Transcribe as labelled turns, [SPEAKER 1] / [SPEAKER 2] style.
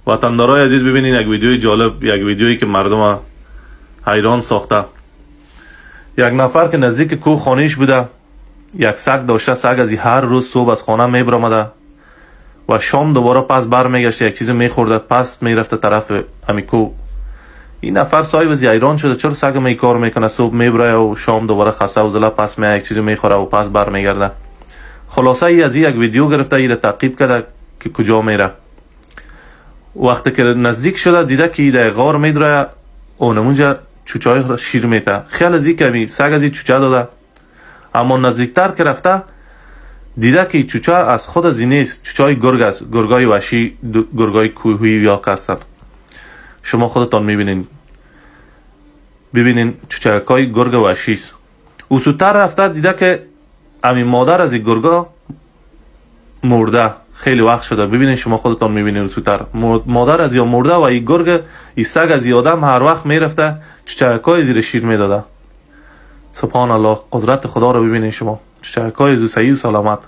[SPEAKER 1] Ватандорои азиз, бибинед як видеои ҷолиб, як видеое ки мардума ҳайрон сохта. Як нафар ки наздики кӯҳ хониш буда, як саг дошта. Саг аз ҳар рӯз субҳ аз хона мебаромада ва шом дубора пас бармегашта, як чизе мехӯрда, пас мерафта тарафи ами кӯҳ. Ин нафар соҳиб аз ҳайрон шуда, чаро сагам ин кор мекунад, субҳ мебарая ва шом дубора хаставу зала пас меяд, як чизе мехӯра ва пас бармегарда. Хулоса, и аз як видео гирифта, ира таъқиб карда ки куҷо мера. Вақте ки наздик шуда, дида ки дар ғор медроя, онамунҷа чучаҳои шир мета. Хиёл аз ки ами саг аз чуча дода, аммо наздиктар ки рафта, дида ки чуча аз худ аз нест, чучаҳои гург аст, гургои ваҳшӣ, гургои кӯҳӣ ёк ҳастанд. Шумо худатон мебинед, бибинед, чучакҳои гурги ваҳшист. Усутар рафта, дида ки ами модар аз гурга мурда, хеле вақт шуда. Бибинед, шумо худатон мебинед, усутар модар аз ё мурда ва и гург, и саг аз и одам ҳар вақт мерафта, чучакҳои зири шир медода. Субҳон Аллоҳ, қудрати Худоро бибинед шумо. Чучакҳои зу саҳию саломат.